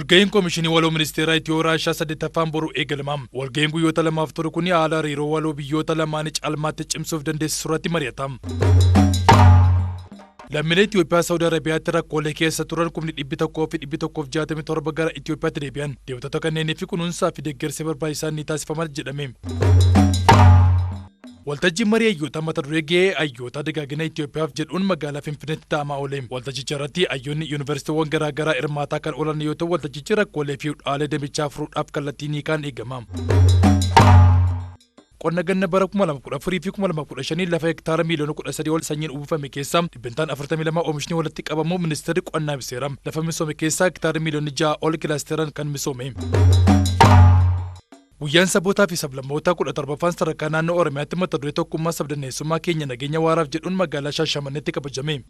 Walga'iin Komishinii Waloo Ministeeraa Itiyoo Raashaa 8ffaan boru eegalama. Walga'iin guyyoota lamaaf turu kun haala hariiroo waloo biyyoota lamaanii caalmaatti cimsuuf dandeessisu irratti mari'ata. Lammiilee Itiyoophiyaa Saawud Arabiyaatti rakkoolee keessa turan 100,167 gara Itiyoophiyaatti deebi'an. Deemtota kanneenii fi kunuunsaa fi deeggarsi barbaachisaan ni taasifama jedhame. Waltajjiin marii hayyoota mata duree gahee hayyoota dagaagina Itiyoophiyaaf jedhuun magaalaa Finfinneetti taa'amaa oole. Waltajjicha irratti hayyoonni yuunivarsiitiiwwan garaa garaa hirmaataa kan oolan yoo ta'u, waltajjichi rakkoolee fi hudhaalee damichaa furuudhaaf kallattii ni kaan eegama. Qonna ganna bara 2014 fi 2015 lafa hektaara miiliyoona 13 ol sanyiin uwwifame keessaa dhibbentaan 42 oomishni walitti qabamu ministeerri qonnaa ibseera. Lafa misoome keessaa hektaara miiliyoona 6 ol kilaasteeraan kan misoome. Guyyaan sabootaa fi sablammootaa 17ffaan sadarkaa naannoo Oromiyaatti mata duree tokkummaa sabdaneessummaa keenya nageenya waaraaf jedhuun magaalaa Shaashamanneetti kabajame.